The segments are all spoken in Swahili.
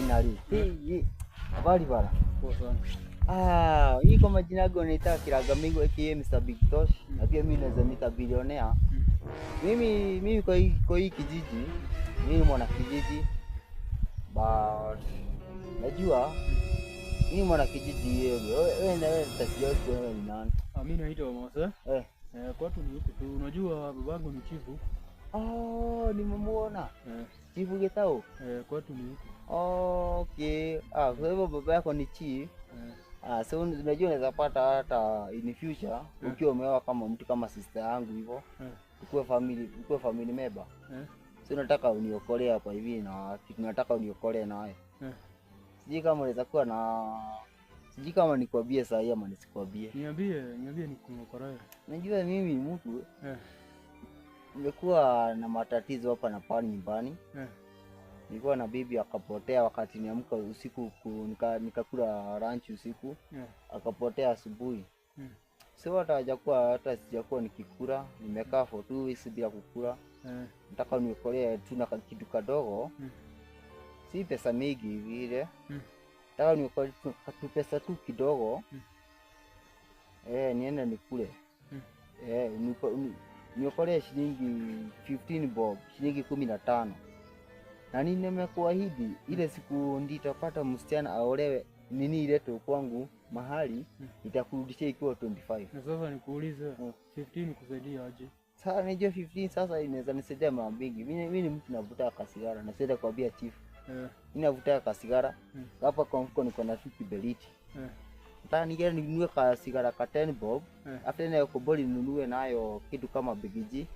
Finally. Hii. Habari bana. Poa sana. Ah, hii kwa majina yangu naita Kiranga Migo aka Mr. Big Tosh na pia mimi naweza nita billionaire. Mimi kwa hii kijiji, mimi ni mwana kijiji. But najua mimi mwana kijiji wewe. Wewe na wewe tutasijua wewe ni nani? Ah, mimi naitwa Mose. Eh. Eh, kwetu ni huku tu. Unajua babangu ni chifu huku. Oh, nimemuona. Eh, Chifu Getao. eh, kwetu ni huku. Okay. Ah, kwa hivyo baba yako ni chief. Eh, Ah, so unajua unaweza pata hata in future ukiwa umeoa kama mtu kama sister yangu hivyo, ukuwe family member. So nataka uniokolee hapa hivi na kitu nataka uniokolee naye. Sijui kama unaweza kuwa na, sijui kama nikwambie saa hii ama nisikwambie. Niambie, niambie nikuokolee. Unajua mimi mtu nimekuwa na matatizo hapa na pale nyumbani. Nilikuwa na bibi akapotea wakati niamka usiku nikakula lunch usiku, akapotea asubuhi. So hata hajakuwa, hata sijakuwa nikikula, nimekaa for 2 weeks bila kukula. Nataka uniokolee tu na kitu kadogo, si pesa mingi vile. Nataka uniokolee tu pesa tu kidogo, eh, niende nikule. Eh, niokolee shilingi 15 bob, shilingi 15. Na nini, nimekuahidi ile siku nitapata msichana aolewe nini iletwe kwangu mahali, nitakurudishia ikiwa 25. Na sasa nikuulize, 15 kusaidia aje? Sasa najua 15 sasa inaweza nisaidia mara mingi. Mimi ni mtu navuta kasigara, na siwezi kuambia chief. Mimi navuta kasigara. Hapa kwa mfuko niko na tu kiberiti. Nataka nige ninunue kasigara ka 10 bob. After nayo koboli ninunue nayo kitu kama bigiji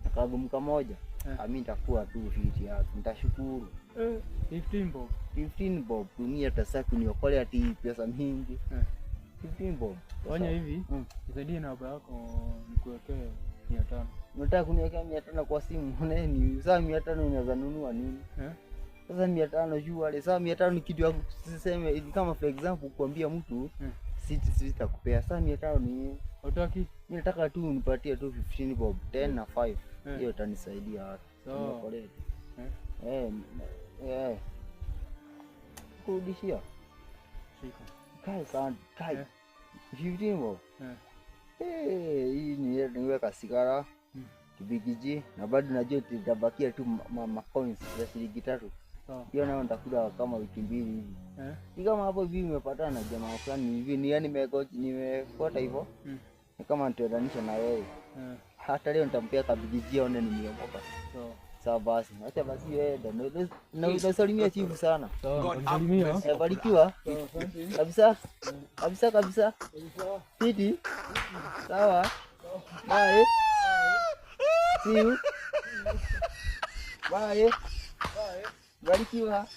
na kagumu kamoja. Ah, mimi nitakuwa tu fiti hapo. Nitashukuru. 15 bob. 15 bob tumia hata sasa kuniokole ati pesa mingi. 15 bob. Fanya hivi, nisaidie namba yako nikuwekee 500. Unataka kuniwekea 500 kwa simu? Nini? Sasa 500 unaweza nunua nini? Eh? Sasa 500 juu wale. Sasa 500 ni kitu ya kuseme ni kama for example kuambia mtu sitakupea. Sasa 500 ni Hutaki? Mimi nataka tu unipatie tu 15 bob, 10 na 5. Hiyo itanisaidia. Sawa. Niokolee tu. Eh. Eh, eh. Kurudishia. Shika. Kai sana, kai. 15 bob. Eh. Eh, hii ni niweka sigara, kibigiji na bado najua itabakia tu ma coins za shilingi 3. Sawa. Hiyo nayo nitakula kama wiki 2 hivi. Ni kama hapo hivi nimepatana na jamaa fulani hivi, ni yani nimefuata hivyo. Ni kama nitaendanisha na wewe. Hata leo nitampea kabigiji aone nimeomoka. Sawa. Sawa basi. Acha basi wewe ndo. Na unasalimia chifu sana. Sawa, God have nitakusalimia. mercy. Eh, barikiwa. Sawa, asante. Kabisa. Kabisa kabisa. Fiti. Sawa. Bye. See you. Bye. Barikiwa.